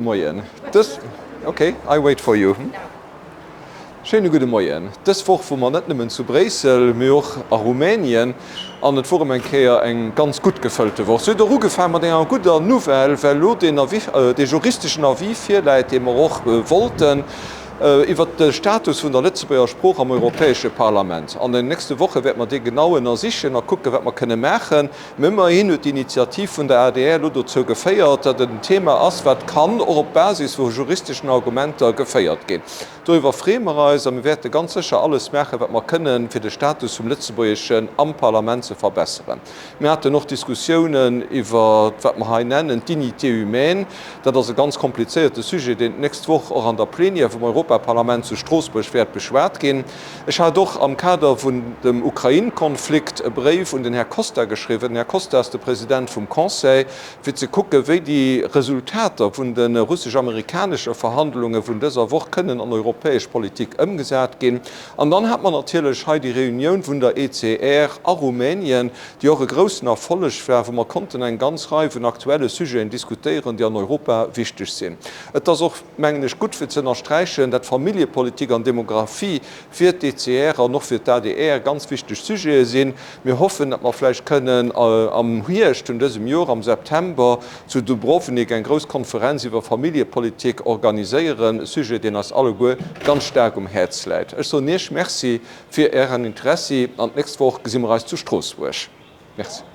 Moien. Dës, ok, I wait for you. Schéine gudde Moien. Dës Woch wor mer net nëmmen zu Bréissel, mee och a Rumänien an et wor erëm eng Kéier eng ganz gutt gefëllte Woch. Se huet och ugefaang mat enger gudder Nouvelle, well elo deen Avis, dee juristeschen Avis virläit, dee mer och wollten, iwwert de Status vun der Lëtzebuerger Sprooch am Europäesche Parlament. An den nächste Woche wäerte mer dee genau ënnersichen a kucken, wat mer kënne maachen. Mä ëmmerhin huet d'Initiativ vun der adr elo dozou geféiert, datt et en Thema ass, wat kann och op Basis vu juristeschen Argumenter geféiert ginn. Doriwwer freeë mer eis a mir wäerte ganz sécher alles maachen, wat mer kënnen, fir de Status vum Lëtzebuergeschen am Parlament ze verbesseren. Mir haten och Diskussiounen iwwer wat mer hei nennen d'Dignité humaine. Dat ass e ganz komplizéierte Sujet, deen d'nächst Woch och an der Plenière vum Europaparlament zu Stroossbuerg wäert beschwat ginn. Ech hat och am Kader vun dem Ukrain-Konflikt e Bréif un den Här Costa geschriwwen, den Här Costa ass de President vum Conseil, fir ze kucken, wéi déi Resultater vun de russesch-amerikanesche Verhandlunge vun dëser Woch kënnen an europäesch Politik ëmgesat ginn. An dann hat mer natierlech hei déi Reunioun vun der ECR a Rumänien, déi och e groussen Erfolleg war, wou mer konnten eng ganz Rei vun aktuelle Sujeten diskutéieren, déi an Europa wichteg sinn. Et ass och, mengen ech, gutt fir ze ënnersträichen, dat Familljepolitik an Demografie fir d'ECR an och fir d'ADR ganz wichteg Sujete sinn. Mir hoffen, datt mer vläicht kënnen am Hierscht vun dësem Jor, am September, zu Dubrovnik eng grouss Konferenz iwwer Familljepolitik organiséieren, e Sujet, deen eis alleguer ganz staark um Häerz läit. Ech soen Iech Merci fir Ären Interessi an d'nächst Woch gesi mer eis zu Stroossbuerg. Merci.